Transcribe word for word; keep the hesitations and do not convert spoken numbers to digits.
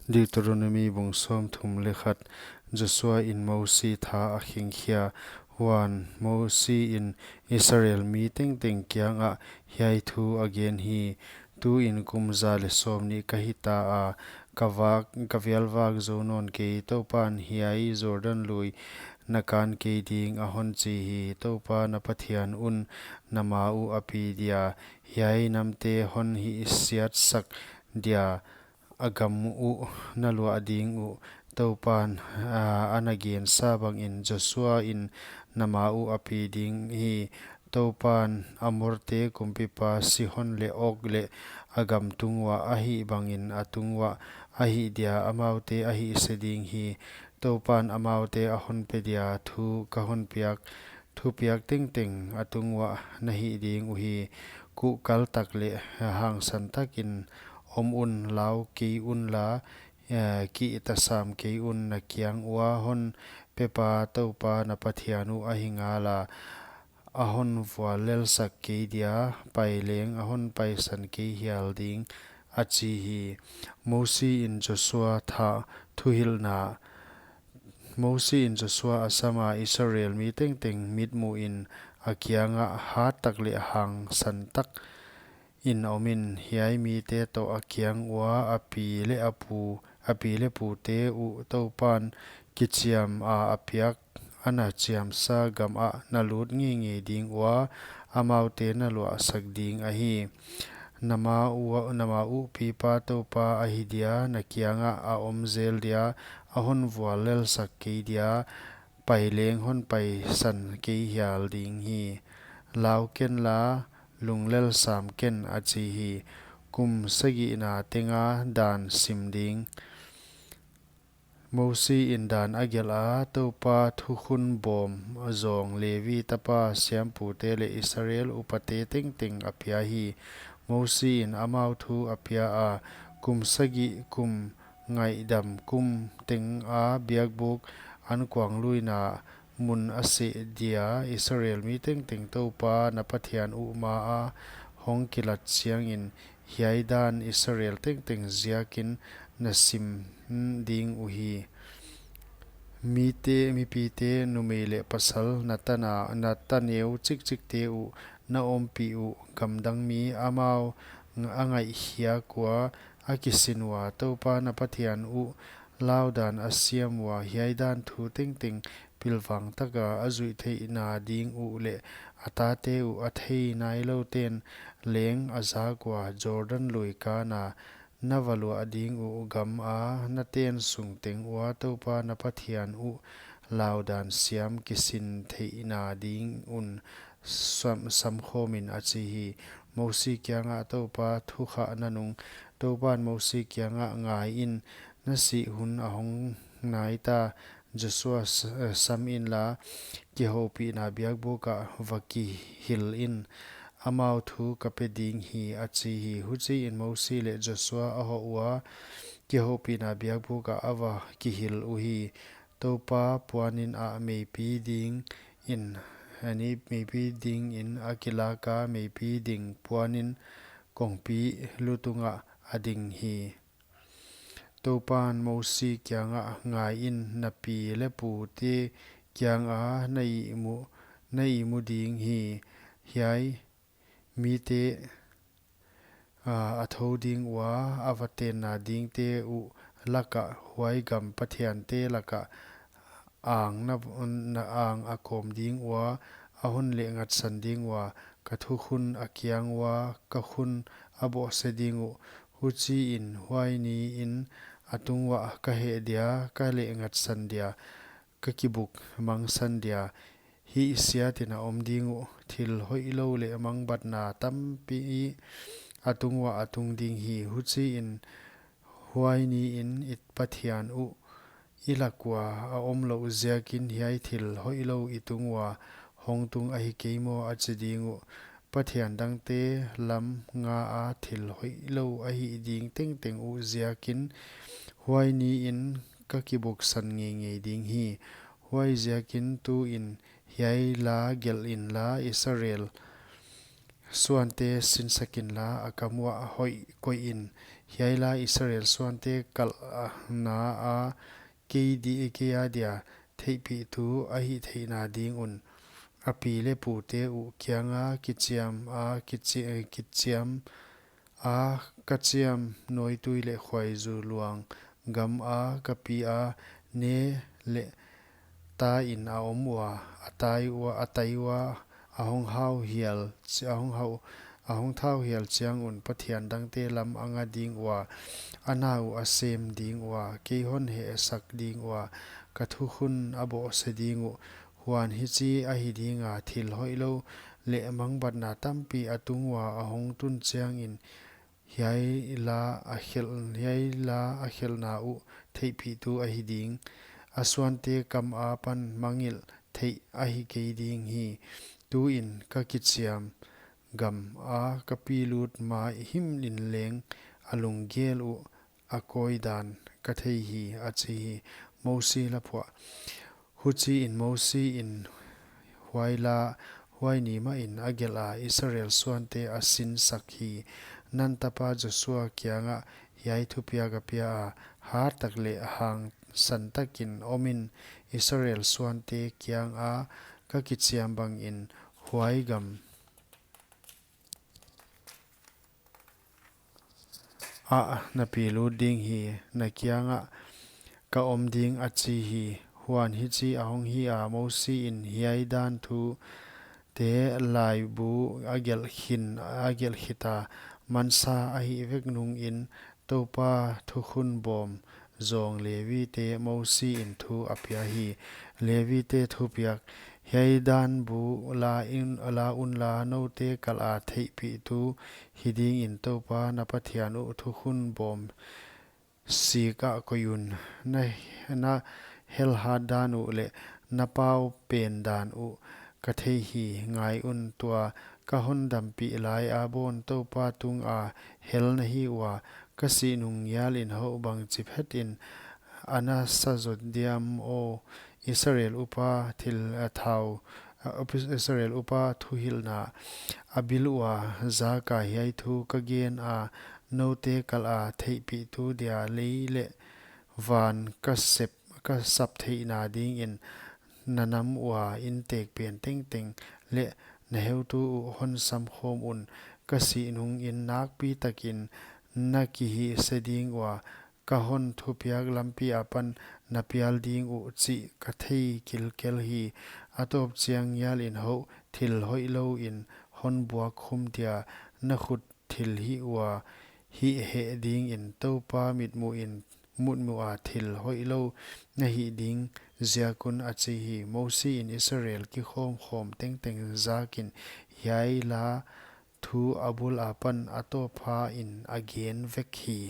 Deuteronomi bung sawmthum leh khat. Joshua in Mosi tha a khengkhia. Huan Mosi in Israel mi tengteng kiangah hiai thu a gen hi: Tuin kum za leh sawmnih ka hita a, ka vak, ka vialvak zou nawn kei. Toupan hiai Jordan lui na kan kei ding a hon chi hi. Toupa na Pathian un na ma uh a pi dia, hiai namte hon hihsiatsak dia, a gam uh na luah ding uh Toupan, aa, ana gensa bangin Joshua in na ma uh a pi ding hi. Toupan Amorte kumpipa Sihon leh Og leh a gam tung uah a hih bangin a tung uah a hih dia, amaute a hihse ding hi. Toupan amaute a hon pe dia thu ka hon piak, thupiak tengteng a tung uah na hih ding uhi. Kuhkal tak leh hangsan takin om un, lau kei unla, eh, kihtasam kei un. Na kiang ua hon pepa Toupa na Pathian uh ahi ngala, a hon vuallelsak kei dia, pai leng a hon paisan kei hial ding, a chi hi. Mosi in Joshua tha thuhilhna. Mosi in Joshua a sama, Israel mi tengteng mitmuhin a kiangah hat tak leh hangsan tak in omin, hiai mite toh a kiang ua a pi leh a pu, a pi leh pute uh Toupan kichiam a a piak, ana chiamsa gamah na lut ngeingei ding ua, amaute na luahsak ding ahi. Na ma ua, na ma uh pipa Toupa ahi dia, na kiangah a om zel dia, a hon vuallelsak kei dia, pai leng hon paisan kei hial ding hi. Lau kenla, lunglel sam ken, a chi hi. Kum sagihna tenga dan sim ding. Mosi in dan a gelh a, Toupa thukhun bawm zawng Levi tapa siampute leh Israel upate tengteng a pia hi. Mosi in amau thu a pia a, kum sagih kum ngaihdam kum tenga biakbuk ankuangluina mun a seh dia, Israel mi tengteng Toupa na Pathian uh maa hong kilat chiangin, hiai dan Israel tengteng ziakin na sim ding uhi. Mite, mipite, numei leh pasal, na tana, na taneu chikchikte uh, na ompih uh gamdang mi, amau a ngaihkhiak ua a kisin ua, Toupa na Pathian uh laudan a siam ua, hiai dan thu tengteng pilvang taka a zuih theihna ding uh leh a tate uh a thei nailouten leng a zak ua, Jordan lui kana na va luah ding uh gama na ten sung teng ua Toupa na Pathian uh laudan siam kisin theihna ding un sam, samkhawmin, a chi hi. Mosi kiangah Toupa thukhahna nung. Toupan Mosi kiangah, ngaiin, na sih hun a hong naita, Joshua s-, eh, sam inla, kihoupihna biakbuk ah va kihilhin, amau thu ka pe ding hi, a chi hi. Huchiin Mosi leh Joshua a hoh ua, kihoupihna biakbuk ah a va kihilh uhi. Toupa puanin ah meipi dingin, ani meipi dingin a kilaka, meipi ding puanin kongpi lutungah a ding hi. Toupan Mosi kiangah, ngaiin, na pi leh pute kianga na ihmu, na ihmu ding hi. Hiai mite, aa, a thou ding ua, a va tenna dingte uh lakah, huai gam pathiante lakah ang na, na ang a kawm ding ua, a hon lehngatsan ding ua, ka thukhun a kiang ua, ka khun a bohse ding uh. Huchiin huai niin a tung uah ka heh dia, ka lehngatsan dia, ka kibuk mangsan dia, hihsiatin a om ding uh. Thil hoihlou leh mangbatna tampi a tung uah a tung ding hi. Huchiin huai niin i Pathian uh i lak ua a omlouh ziakin hiai thil hoihlou i tung ua hong tung ahi kei maw, a chi ding uh. Pathian dangte lam ngaa thil hoihlou a hih ding tengteng uh ziakin huai niin ka kibuksan ngeingei ding hi. Huaiziakin tuin hiai la gelh inla, Israel suante sinsak inla, a kam uah hoih koihin, Hiai la Israel suante kalhna a kei di, kei a dia theihpihtu a hihtheihna ding un, a pi leh pute uh kianga kichiam a kichi-, kichiam a ka chiam nawitui leh khuaizu luang gam a ka pi a ne leh ta in a om ua, a tai ua, a tai ua, a hong hau hial chi-, a hong hau, a hong thau hial chiang un Pathian dangte lam a nga ding ua, a na uh a sem ding ua, kei hon hehsak ding ua, ka thukhun a bohse ding uh. Huan hichi ahi dinga, thil hoihlou leh mangbatna tampi a tung ua a hong tun chiangin, hiai la a khelh, hiai la a khelhna uh theihpihtu ahi ding. A suante kam apan mangngilh theih ahi kei ding hi. Tuin ka kichiam gam a ka pi lut ma himhim in leng a lunggel uh a kawi dan ka thei hi, a chi hi. Mosi laphuah. Huchiin Mosi in huai la, huai ni mahin a gelh a, Israel suante a sinsak hi. Nun tapa Josua kiangah hiai thupiak a pia a, hat tak leh hangsan takin omin, Israel suante kianga ka kichiam bangin huai gam ah na pi lut ding hi, na kiangah ka om ding, a chi hi. Huan hichi a hong hi a, Mosi in hiai dan thute laibu a gelh khin, a gelh khit a, mansa a hih vek nungin Toupa thukhun bawm zawng Levite Mosi in thu a pia hi. Levite thupiak. Hiai dan bu la in, la unla, noute kalh a theihpihtu hi dingin Toupa na Pathian uh thukhun bawm sik ah koih un. Na, na helhat dan uh leh na pau pen dan uh ka thei hi. Ngai un, tua ka hon dampih lai a bawn Toupa tunga hel na hi ua, ka sih nung ngial in houh bangchi phetin a na sa zot diam aw. Israel upa thil, a, thau, a, upi-, Israel upa thuhilhna a bil ua, zaka hiai thu ka gen a, noute kalh a theihpihtu dia lei leh van ka sep, ka sap theihna dingin na nam ua inntek pen tengteng leh na heutu uh hon samkhawm un. Ka sih nungin nakpi takin na kihihse ding ua, ka hon thupiak lampi apan na pial ding uh chih ka thei kilkel hi. A tawp chiang ngial in houh, thil hoihlou in hon buak khum dia, na khut thilhih ua, hih heh dingin Toupa mitmuh in, mitmuh a thil hoihlou na hih ding ziak un, a chi hi. Mosi in Israel kikhawmkhawm tengteng zakin hiai la thu a bul apan a tawpin a gen vek hi.